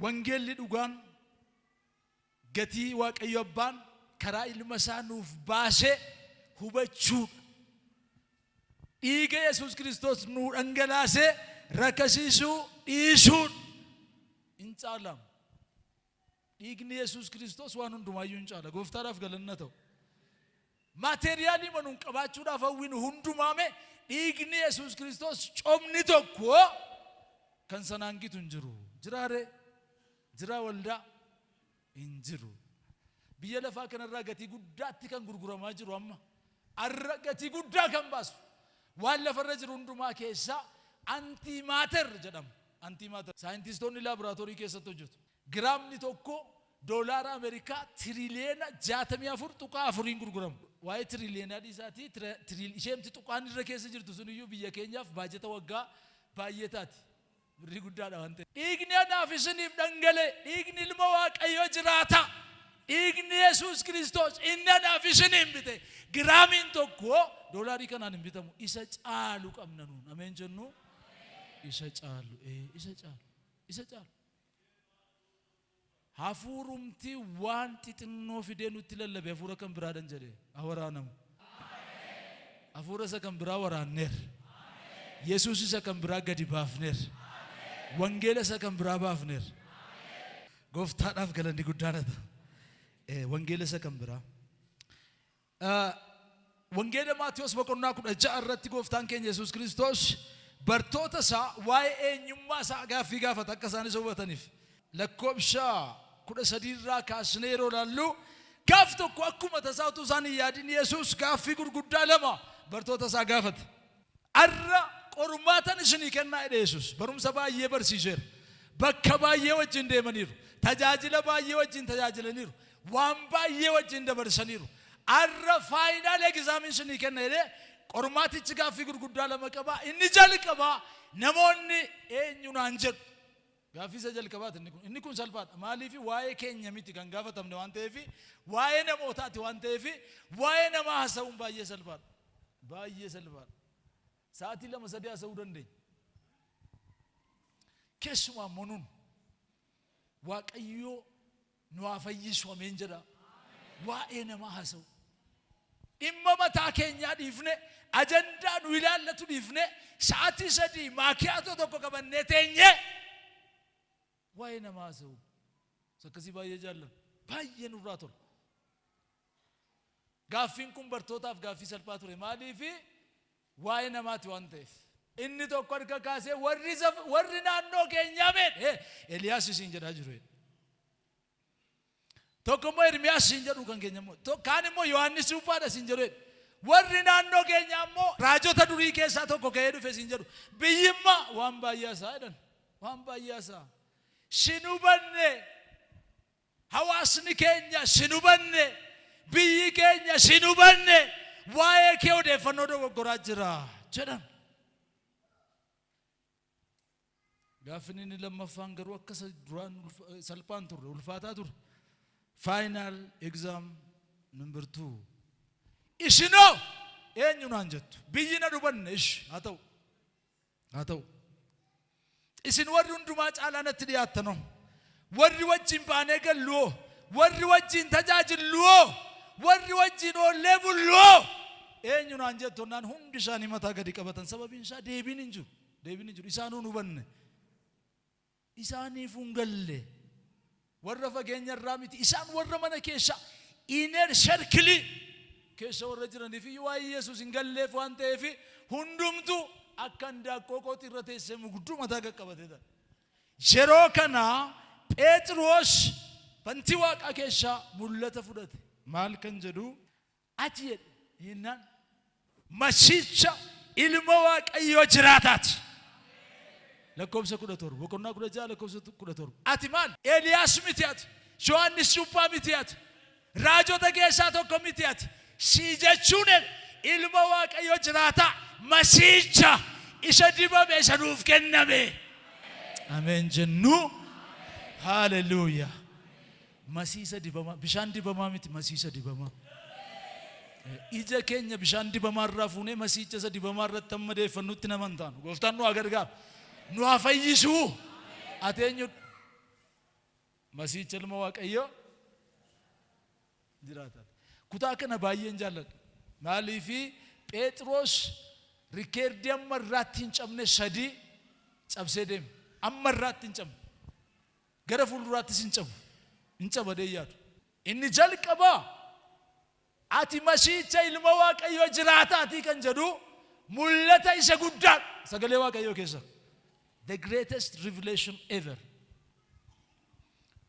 Wangeelli dhugaan gatii Waaqayyo Abbaan karaa ilma isaa nuuf baase hubachuudha. Dhiiga Yesuus Kiristoos nuu dhangalaase rakasiisuu dhiisuudha. Hin caalamu. Dhiigni Yesuus Kiristoos waan hundumaayyuu hin caala. Gooftaadhaaf galanna ta'u. Maateeriyaalii manuun qabaachuudhaaf hawwinu hundumaame dhiigni Yesuus Kiristoos comni tokko kan sanaan gitu hin jiru. Jiraaree? Jiraa waldaa? Hin jiru. Biyya lafaa kanarraa gatii guddaatti kan gurguramaa jiru amma. Arra gatii guddaa kan baasu. Waan lafarra jiru hundumaa keessaa antimatter jedhama. Antimatter. Saayintistoonni laaboraatoorii keessatti hojjetu. Giraamni tokko doolaara Ameerikaa tiriliyeena 64.4n gurgurama. Waa'ee tiriliyoonaa dhiisaatii isheemti tuqaan irra keessa jirtu sun iyyuu biyya keenyaaf baajata waggaa baay'ee taati. Birrii guddaadha waan ta'eef. Dhiigni anaaf isiniif dhangala'e, dhiigni ilma Waaqayyoo jiraata. Dhiigni Yesuus Kiristoos inni anaaf isiniin bite giraamiin tokko doolaarii kanaan hin bitamu. Isa caalu qabna nuun. Ameen jennu. Isa caalu, isa caalu, isa caalu. Hafuurumti waan xixinnoo fidee nutti lallabe hafuura kan biraadhan jedhe haa waraanamu. Hafuura isa kan biraa waraanneerra. Yesuus isa kan biraa gadi baafneerra. Wangeela isa kan biraa baafneerra. Gooftaadhaaf galanni guddaan haa ta'u. Wangeela isa kan biraa. Wangeela Maatewos boqonnaa 16 irratti gooftaan keenya Yesuus Kiristoos bartoota isaa waa'ee eenyummaa isaa gaaffii gaafata akka isaan isa hubataniif. Lakkoofsa 13 irraa kaasnee yeroo ilaallu, gaaf tokko akkuma tasaa utuu isaan hin yaadin Yesuus gaaffii gurguddaa lama bartoota isaa gaafate. Arra qormaatan isinii kennaa jedhe Yesuus. Barumsa baay'ee barsiiseera. Bakka baay'ee wajjin deemaniiru. Tajaajila baay'ee wajjin tajaajilaniiru. Waan baay'ee wajjin dabarsaniiru. Arra final exam isinii kenna jedhee qormaatichi gaaffii gurguddaa lama qaba. Inni jalqabaa, namoonni eenyu naan jedhu? Gaaffii isa jalqabaati inni kun. Inni kun salphaadha. Maaliif? Waa'ee keenya miti kan gaafatamne waan ta'eef, waa'ee namootaati waan ta'eef, waa'ee namaa haasa'uun baay'ee salphaadha. Baay'ee salphaadha. Sa'aatii 2 3 haasa'uu dandeenya. Keessumaa immoo nun Waaqayyoo nu haa fayyisu, ameen jedha. Waa'ee namaa haasa'u. Dhimma mataa keenyaa dhiifne, ajandaa nu ilaallatu dhiifne, sa'aatii 3 maakiyaatoo tokko qabannee teenyee waa'ee namaa haasa'u. Akkasii baay'ee jaallanna. Baay'ee nurraa tola. Gaaffiin kun bartootaaf gaaffii salphaa ture. Maaliif? Waa'ee namaati waan ta'eef. Inni tokko harka kaasee, warri naannoo keenyaa meedhe Eliyaas isiin jedhaa jiru jedhe. Tokko immoo Ermiyaas siin jedhu, kan keenya immoo. Kaan immoo Yohaannis Cuuphaadha siin jedhu jedhe. Warri naannoo keenyaa immoo raajota durii keessaa tokko ka'ee dhufe siin jedhu. Biyyimmaa waan baay'ee hasaa jedhan. Waan baay'ee hasaa. Sin hubanne. Hawaasni keenya sin hubanne. Biyyi keenya sin hubanne. Waa'ee kee odeeffannoo dogoggoraa jira jedhan. Gaaffiin inni lammaffaan garuu akka isa duraan salphaan turre, ulfaataa ture. Final exam number 2. Isinoo eenyu naan jettu? Biyyi na hubanne ishi haa ta'u. Haa ta'u. Isin warri hundumaa caalaa natti dhiyaattanoo? Warri wajjin baanee galluwoo? Warri wajjin tajaajilluwoo? Warri wajjin oollee bulluwoo? Eenyu naan jettu naan hundi isaanii mataa gadi qabatan. Sababiin isaa deebiin hin jiru. Deebiin hin jiru. Isaanuu hin hubanne. Isaaniif hin galle. Warra fageenya irraa miti. Isaan warra mana keessa inner circle keessa warra jiraniif iyyuu waa'ee Yesuus hin galleef waan ta'eef, hundumtuu akka handaaqqoo qooxii irra teessee mugduu mataa qaqqabatee ta'a. Yeroo kana Pheexiroos bantii waaqaa keessaa mul'ata fudhate. Maal kan jedhu? Ati jedhe jennaan Masiicha ilma Waaqayyoo jiraataati. Lakkoofsa 17, boqonnaa 16 lakkoofsa 17. Ati maal? Eeliyaas miti ati. Yohaannis Cuuphaa miti ati. Raajota keessaa tokko miti ati. Sii jechuun ilma Waaqayyoo jiraataa, Masiicha isa dibame, isa nuuf kenname. Ameen jennu. Haaleluyyaa. Masiisa dibamaa, bishaan dibamaa miti, masiisa dibamaa. Ija keenya bishaan dibamaa irraa fuunee masiicha isa dibamaa irratti hamma deeffannutti nama hin taanu. Gooftaan nu haa gargaaru. Nu haa fayyisuu. Ati eenyudha? Masiicha ilma Waaqayyoo jiraataati. Kutaa kana baay'een jaalladha. Maaliifi Pheexiroos rikeerdii amma irraatti hin cabne sadii cabsee deeme. Amma irraatti hin cabne. Gara fuulduraattis hin cabu. Hin caba jedhee yaadu. Inni jalqabaa ati Masiicha ilma Waaqayyoo jiraataatii kan jedhu mul'ata isa guddaa sagalee Waaqayyoo keessa. The greatest revelation ever.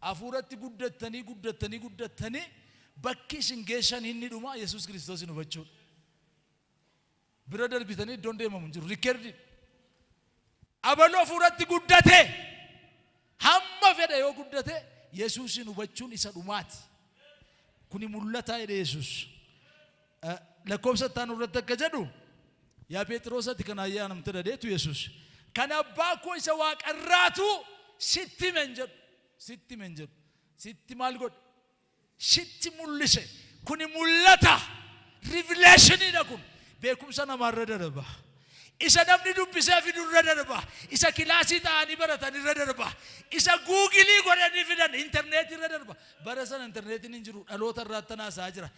Hafuuratti guddattanii guddattanii guddattanii bakki isin geessan inni dhuma Yesuus Kiristoosin hubachuudha. Bira darbitanii iddoon deemamu hin jiru. Rikkeerdi. Abaluu hafuuratti guddate hamma fedhe yoo guddate Yesuusin hubachuun isa dhumaati. Kuni mul'ataa jedhe Yesuus. Lakkoofsa itti aanu irratti akka jedhu yaa Pheexiroos ati kan ayyaanamte dhadheetu Yesuus. Kan abbaa koo isa waaqarraatu sitti hime hin jedhu. Sitti hime hin jedhu. Sitti maal godhe? Sitti mul'ise. Kuni mul'ata. Revelationiidha kun. Beekumsa namaarra darba. Isa namni dubbisee fidurra darba. Isa kilaasii ta'anii baratanirra darba. Isa Google godhanii fidan intarneetirra darba. Bara sana intarneetiin hin jiru dhaloota irraa haasa'aa jira.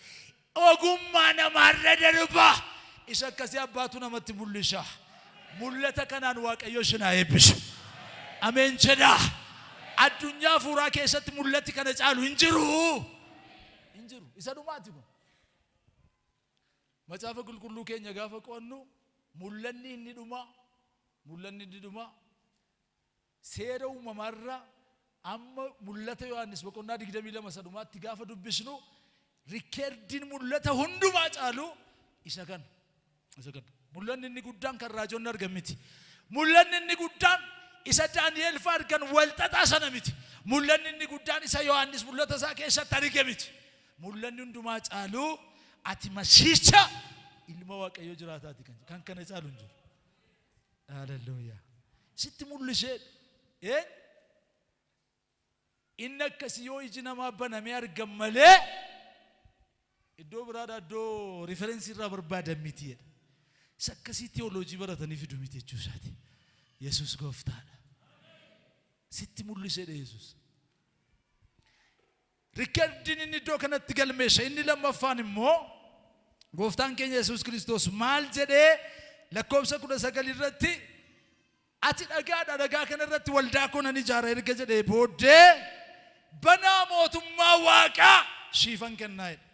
Ogummaa namaarra darba. Isa akkasii abbaatu namatti mul'isa. Mul'ata kanaan Waaqayyo isin haa eebbisu. Ameen jedhaa. Addunyaa hafuuraa keessatti mul'atti kana caalu hin jiru. Hin jiru. Isa dhumaati kun. Macaafa qulqulluu keenya gaafa qo'annu mul'anni inni dhumaa mul'anni inni dhumaa seera uumamaarra amma mul'ata Yohaannis boqonnaa 22 isa dhumaatti gaafa dubbisnu rikkeerdiin mul'ata hundumaa caalu isa kana. Isa kana. Mul'anni inni guddaan kan raajonni argan miti. Mul'anni inni guddaan isa Daani'el fa'aa argan wal xaxaa sana miti. Mul'anni inni guddaan isa Yohaannis mul'ata isaa keessatti arge miti. Mul'anni hundumaa caalu ati Masiicha ilma Waaqayyoo jiraataati kan kan kana caalu hin jiru. Haleluuyaa. Sitti mul'isee een inni akkasii yoo iji namaa banamee argan malee iddoo biraadhaa iddoo reference irraa barbaadan miti jedha. Isa akkasii teoloojii baratanii fidu miti jechuu isaati. Yesuus gooftaadha. Sitti mul'iseedha Yesuus. Rikkerdiin inni iddoo kanatti galmeessa. Inni lammaffaan immoo gooftaan keenya Yesuus Kiristoos maal jedhee lakkoofsa 19 irratti ati dhagaadha dhagaa kana irratti waldaa koo nan ijaara erga jedhee booddee banaa mootummaa waaqaa siifan kennaa jedhe.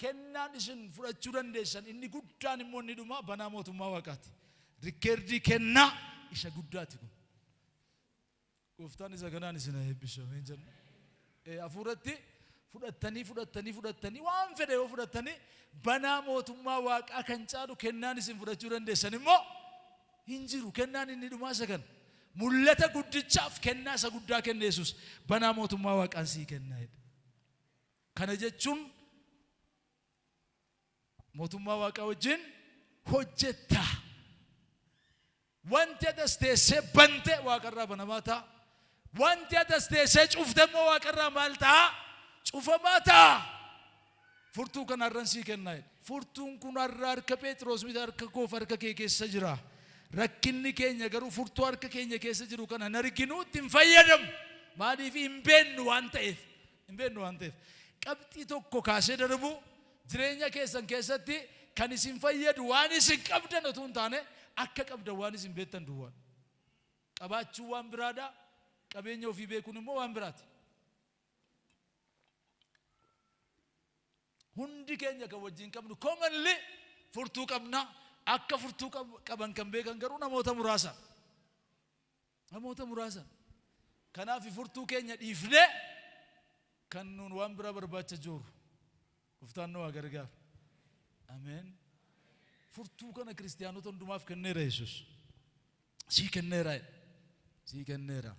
Kennaan isin fudhachuu dandeessan inni guddaan immoo inni dhumaa banaa mootummaa waaqaati. Rikkeerdii kennaa isa guddaati kun. Gooftaan isa kanaan isin haa eebbisu. Ameen jenna. Hafuuratti fudhattanii fudhattanii fudhattanii waan fedhe yoo fudhattanii banaa mootummaa waaqaa kan caalu kennaan isin fudhachuu dandeessan immoo hin jiru. Kennaan inni dhumaa isa kana. Mul'ata guddichaaf kennaa isa guddaa kenne Yesuus banaa mootummaa waaqaan sii kennaa jedhe. Kana jechuun mootummaa waaqaa wajjin hojjetta. Wanti ati as teessee bante waaqarraa banamaa ta'a. Wanti ati as teessee cufte immoo waaqarraa maal ta'a? Cufamaa ta'a. Furtuu kana har'an sii kennaa jedhe. Furtuun kun har'a harka Phexros miti harka koof harka kee keessa jira. Rakkinni keenya garuu furtuu harka keenya keessa jiru kana hin arginu itti hin fayyadamu. Maaliif hin beennu waan ta'eef. Hin beennu waan ta'eef. Qabxii tokko kaasee darbu jireenya keessan keessatti kan isin fayyadu waan isin qabdan otoo hin taane akka qabdan waan isin beektan duwwaa. Qabaachuun waan biraadha. Qabeenya ofii beekuun immoo waan biraati. Hundi keenya kan wajjin qabnu commonly furtuu qabna. Akka furtuu qaban kan beekan garuu namoota muraasa. Namoota muraasa. Kanaaf furtuu keenya dhiifnee kan nuun waan biraa barbaacha jiru. Gooftaan nu haa gargaaru. Ameen. Furtuu kana kiristiyaanota hundumaaf kenneera Yesuus. Sii kenneera. Sii kenneera.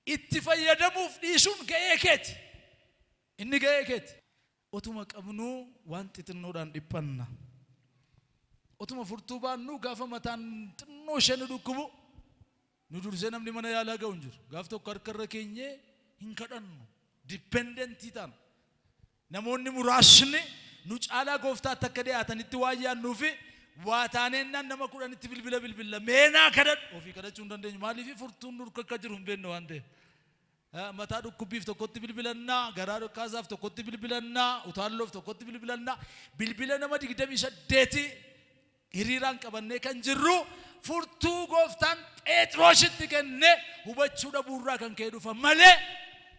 Itti fayyadamuuf dhiisuun ga'ee keeti. Inni ga'ee keeti. Otuma qabnuu waan xixinnoodhaan dhiphanna. Otuma furtuu baannu gaafa mataan xinnoo ishee nu dhukkubu nu dursee namni mana yaalaa ga'u hin jiru. Gaaf tokko harka irra keenyee hin kadhannu. Dependent taana. Namoonni muraasni nu caalaa gooftaatti akka dhiyaatanitti waan yaadnuufi waa taaneennaan nama 10tti bilbila bilbilla meenaa kadhadhu. Ofii kadhachuu hin dandeenyu. Maaliif furtuun nurka akka jiru hin beeknu waan ta'eef. Mataa dhukkubbiif tokkotti bilbilannaa, garaa dhukkaasaaf tokkotti bilbilannaa, utaalloof tokkotti bilbilannaa. Bilbila nama 28 hiriiraan qabannee kan jirru furtuu gooftaan Phexrositti kenne hubachuu dhabuurraa kan ka'e dhufa malee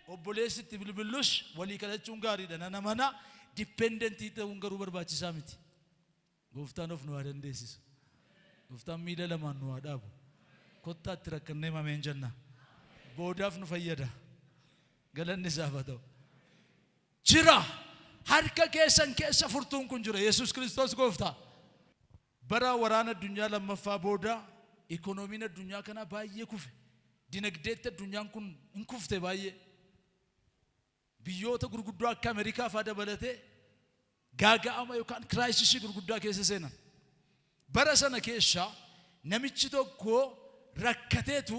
obboleessi itti bilbillus walii kadhachuun gaariidha. Nana mana dependent ta'uun garuu barbaachisaa miti. Gooftaan of nu haa dandeessisu. Gooftaan miila lamaan nu haa dhaabu. Kottaatti rakkannee mameen jenna. Boodaaf nu fayyada. Galanni isaaf haa ta'u. Jira. Harka keessan keessa furtuun kun jira. Yesuus Kiristoos gooftaa. Bara waraana addunyaa lammaffaa booda ikoonomiin addunyaa kanaa baay'ee kufe. Dinagdeetti addunyaan kun hin kufte baay'ee. Biyyoota gurguddoo akka Ameerikaa fa'aa dabalatee gaaga'ama yookaan crisis gurguddaa keessa seenan. Bara sana keessa namichi tokko rakkateetu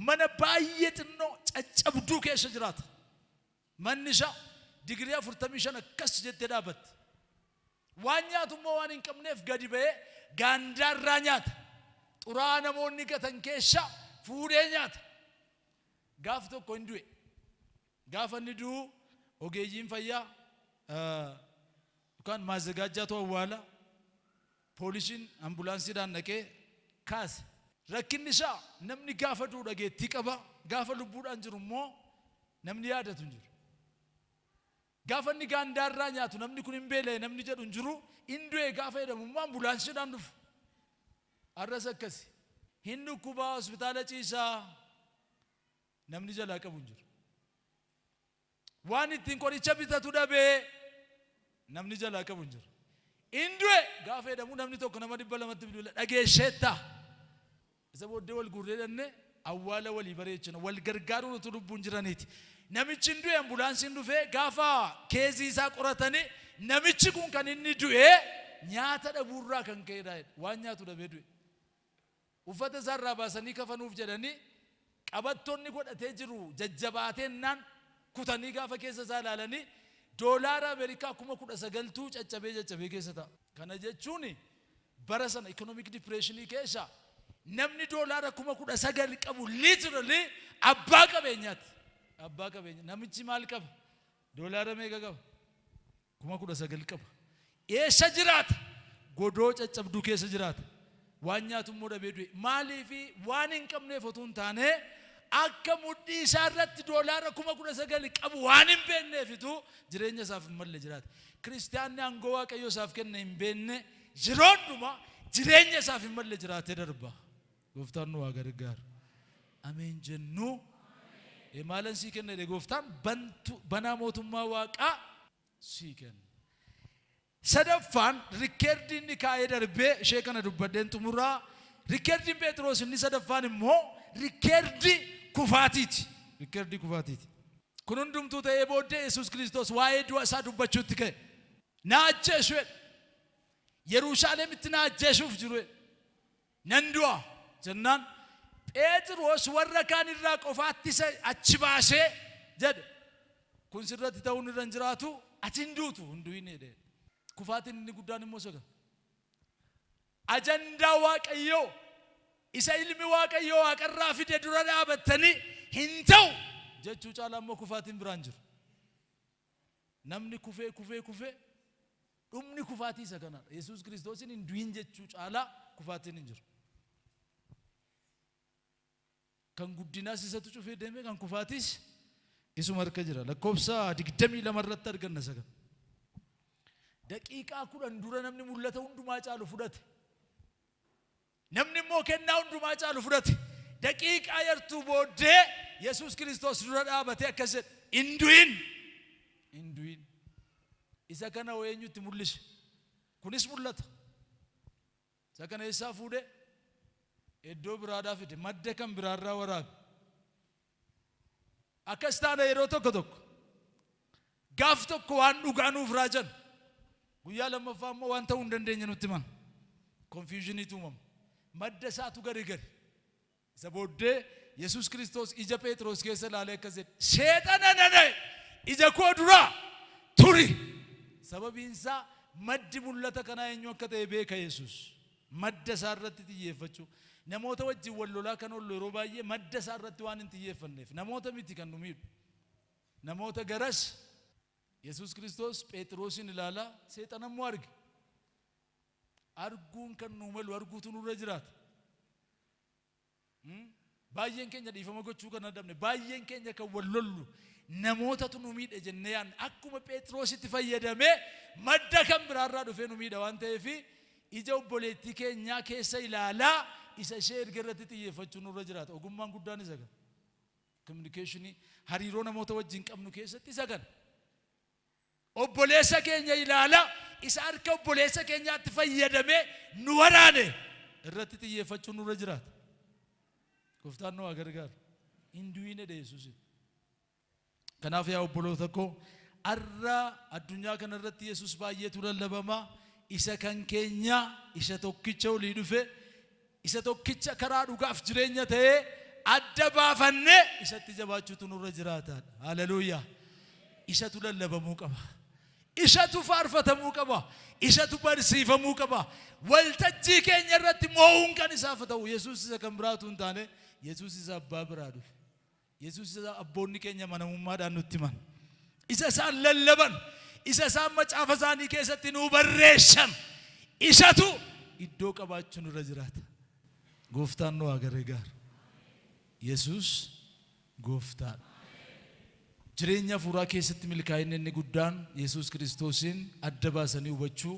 mana baay'ee xinnoo caccabduu keessa jiraata. Manni isaa digirii 45 akkas jettee dhaabatti. Waan nyaatu immoo waan hin qabneef gadi ba'ee gaandaarraa nyaata. Xuraa namoonni gatan keessa fuudhee nyaata. Gaaf tokko hin du'e. Gaafa inni du'u ogeeyyiin fayyaa yookaan maazagaajjaatu awwaala. Poolisiin ambulaansiidhaan dhaqee kaase. Rakkinni isaa namni gaafa du'u dhageettii qaba. Gaafa lubbuudhaan jiru immoo namni yaadatu hin jiru. Gaafa inni gaandaarraa nyaatu namni kun hin beela'e namni jedhu hin jiru. Hin du'e gaafa jedhamu immoo ambulaansiidhaan dhufu. Har'as akkasi. Hin dhukkubaa hospitaala ciisaa namni jalaa qabu hin jiru. Waan ittiin qoricha bitatu dhabee namni jalaa qabu hin jiru. Hin du'e gaafa jedhamu namni tokko nama 200tti bilbila dhageesseetta. Isa booddee wal guurree dhanne awwaala walii bareechina wal gargaaruun utuu lubbuun jiraniiti. Namichi hin du'e ambulaansiin dhufee gaafa case isaa qoratanii namichi kun kan inni du'e nyaata dhabuurraa kan ka'edha. Waan nyaatu dhabee du'e. Uffata isaarraa baasanii kafanuuf jedhanii qabattoonni godhatee jiru jajjabaateennaan kutanii gaafa keessa isaa ilaalanii doolaara Ameerikaa 19,000tu caccabee caccabee keessa ta'a. Kana jechuun bara sana economic depression keessa namni doolaara 19,000 qabu literally abbaa qabeenyaati. Abbaa qabeenya namichi maal qaba? Doolaara meeqa qaba? 19,000 qaba. Eessa jiraata? Godoo caccabduu keessa jiraata. Waan nyaatu immoo dhabee du'e. Maaliifi waan hin qabneef otoo hin taane akka mudhii isaa irratti doolaara 19,000 qabu waan hin beekneefitu jireenya isaaf hin malle jiraata. Kiristaanni aangoo Waaqayyo isaaf kenne hin beekne yeroo hundumaa jireenya isaaf hin malle jiraatee darba. Gooftaan nu haa gargaaru. Ameen jennu. Maalan sii kenna jedhe gooftaan bantu banaa mootummaa waaqaa sii kenna. Sadaffaan record inni kaa'ee darbee ishee kana dubbadheen xumuraa. Recordiin Phexros inni sadaffaan immoo record kufaatiiti. Record kufaatiiti. Kun hundumtuu ta'ee booddee Yesuus Kiristoos waa'ee du'a isaa dubbachuutti ka'e. Na ajjeesu jedhe. Yerusaalemitti na ajjeesuuf jiru jedhe. Nan du'a jennaan Phexros warra kaan irraa qofaatti isa achi baasee jedhe. Kun sirratti ta'uun irra hin jiraatu ati hin duutu hin du'in jedhe. Kufaatiin inni guddaan immoo isa kana. Ajandaa Waaqayyoo isa ilmi Waaqayyoo waaqarraa fide dura dhaabattanii hin ta'u jechuu caalaa immoo kufaatiin biraan jiru. Namni kufee kufee kufee dhumni kufaatii isa kanadha. Yesuus Kiristoosin hin du'in jechuu caalaa kufaatiin hin jiru. Kan guddinaas isatu cufee deeme kan kufaatiis isuma harka jira. Lakkoofsa 22 irratti arganna isa kana. Daqiiqaa 10 dura namni mul'ata hundumaa caalu fudhate. Namni immoo kennaa hundumaa caalu fudhate. Daqiiqaa yartuu booddee Yesuus Kiristoos dura dhaabatee akkas jedhe. Hin du'in. Hin du'in. Isa kana hoo eenyutti mul'ise? Kunis mul'ata. Isa kana eessaa fuudhe? Iddoo biraadhaa fide. Madda kan biraarraa waraabe. Akkas taana yeroo tokko tokko. Gaaf tokko waan dhugaa nuuf raajan. Guyyaa lammaffaa immoo waan ta'uu hin dandeenye nutti himan. Confusioniitu uumama. Madda isaatu gari gari. Isa booddee Yesuus Kiristoos ija Phexros keessa ilaalee akkas jedhe. Seexana nana ija koo duraa turi. Sababiin isaa maddi mul'ata kanaa eenyu akka ta'e beeka Yesuus. Madda isaa irratti xiyyeeffachuu. Namoota wajjin wal lolaa kan oollu yeroo baay'ee madda isaa irratti waan hin xiyyeeffanneef namoota miti kan nu miidhu. Namoota garas Yesuus Kiristoos Pheexiroosin ilaalaa seexana immoo arge. Arguun kan nuu malu arguutu nurra jiraata. Baay'een keenya dhiifama gochuu kan dadhabne, baay'een keenya kan wal lollu namootatu nu miidhe jennee yaadna. Akkuma Pheexroositti fayyadamee madda kan biraarraa dhufee nu miidha waan ta'eef ija obboleettii keenyaa keessa ilaalaa isa ishee erga irratti xiyyeeffachuu nurra jiraata. Ogummaan guddaan isa kana. Communication hariiroo namoota wajjin qabnu keessatti isa kana. Obboleessa keenya ilaalaa isa harka obboleessa keenyaatti fayyadamee nu waraane irratti xiyyeeffachuun nurra jiraata. Gooftaan nu haa gargaaru. Hin du'in jedhe Yesuus. Kanaaf yaa obboloota koo har'a addunyaa kana irratti Yesuus baay'eetu lallabama. Isa kan keenya isa tokkicha olii dhufe isa tokkicha karaa dhugaaf jireenya ta'ee adda baafannee isatti jabaachuutu nurra jiraataadha. Haleluuyaa. Isatu lallabamuu qaba. Isatu faarfatamuu qaba. Isatu barsiifamuu qaba. Waltajjii keenya irratti moo'uun kan isaaf ta'u Yesuus isa kan biraatu hin taane Yesuus isa abbaa biraa dhufe. Yesuus isa abboonni keenya amanamummaadhaan nutti himan. Isa isaan lallaban. Isa isaan macaafa isaanii keessatti nuu barreessan. Isatu iddoo qabaachuu nurra jiraata. Gooftaan nu haa gargaaru. Yesuus gooftaadha. Jireenya hafuuraa keessatti milkaa'inni inni guddaan Yesuus Kiristoosiin adda baasanii hubachuu,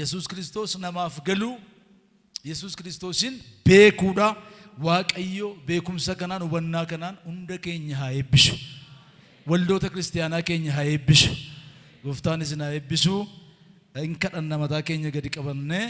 Yesuus Kiristoos namaaf galuu, Yesuus Kiristoosiin beekuudha. Waaqayyo beekumsa kanaan hubannaa kanaan hunda keenya haa eebbisu. Waldoota kiristiyaanaa keenya haa eebbisu. Gooftaan isin haa eebbisu. Hin kadhanna mataa keenya gadi qabannee.